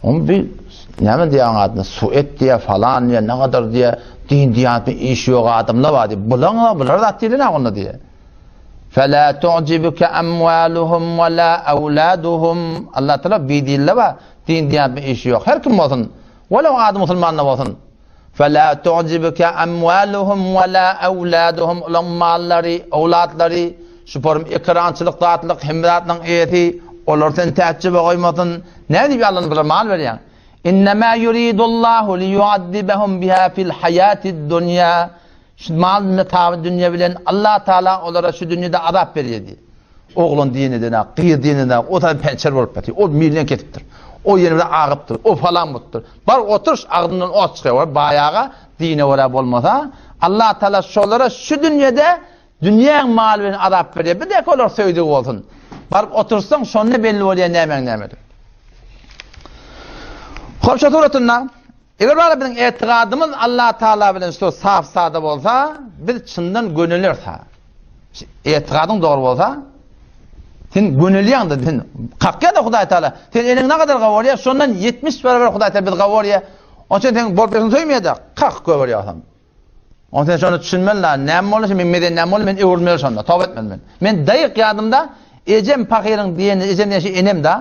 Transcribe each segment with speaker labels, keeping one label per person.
Speaker 1: Oň bir näme diýýän adyna suet diýýär, falan diýýär, ne gadar diýýär, din diýýän işi ýok adamlar bar diýýär. Bulaň bular zat diýlen onda diýýär. Fela tu'jibuka amwaluhum wa la awladuhum. Allah Taala bir diýildi bar, din diýýän işi ýok. Her kim bolsun, walaw ady musulman da bolsun. Fela tu'jibuka amwaluhum wa la awladuhum. Olaň mallary, owlatlary Şu forum ekrançylyk zatlyk hemme zatlaň eýesi, olar seni täjjübe goýmasyn. Näme diýip ýalanyp bulara mal berýäň? Innemâ yuridullahu liyuazzibahum biha fil hayatid dunýa. Şu mal metawy dünýe bilen Allah Taala olara şu dünýede azap berýär diýip. Oglan diýen edene, gyz diýen edene, o taý pençer bolup ýatyr. Ol milden kesipdir. O ýene bir agypdyr. O falan bolupdyr. Bar oturyş agzyndan ot çykýar. Baýaga dine görä bolmasa, Allah Taala şolara şu dünýede Dünýäň maly bilen azap berýär. Bir dek olar söýdügi bolsun. Baryp otursaň, şonda belli bolýar nämäň nämedir. Hop şu suratynda eger bara biziň etigadymyz Allah Taala bilen şu saf sada bolsa, biz çyndan gönüleris ha. Etigadyň dogry bolsa, sen gönülýäň de sen kakýar da Hudaý Taala. Sen eliň ne kadar gawarýar, şondan 70 barabar Hudaý Taala biz gawarýar. Onuň üçin sen bolup söýmeýär-de, kak göwerýärsen. Onda sen şony düşünmeli la, näme boldy, men meden näme boldy, men öwrülmeli şonda, toba etmeli men. Men daýyk ýadymda, ejem pahyryň diýeni, ejem diýen şey enem da,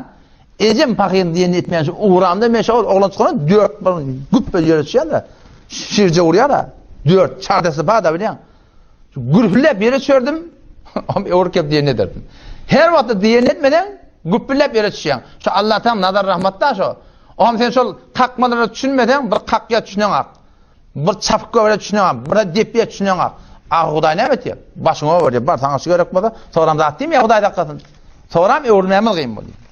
Speaker 1: ejem pahyryň diýenini etmeýän şu ugramda men şol oglan çykanda dört bir güp ýere düşýän-de, şirje urýar-a, dört, çardasy bar da bilýän. Gürpüläp ýere düşerdim, am öwrüp gelip diýenini ederdim. Her wagtda diýenini etmeseň, güpüläp ýere düşýäň. Şu Allahdan nazar rahmat da şo. Oňam sen şol kakmalara düşünmeseň, bir kakýa düşüneňak. Bir çapyk göbere düşüneňok, bir depýä düşüneňok. Ahyr Hudaý näme etýär? Başyňa öwürýär. Bar, saňa şu gerek bolsa, soram zat diýmeýär, Hudaý saklasyn. Soram öwrülmämiz gyn bolýar.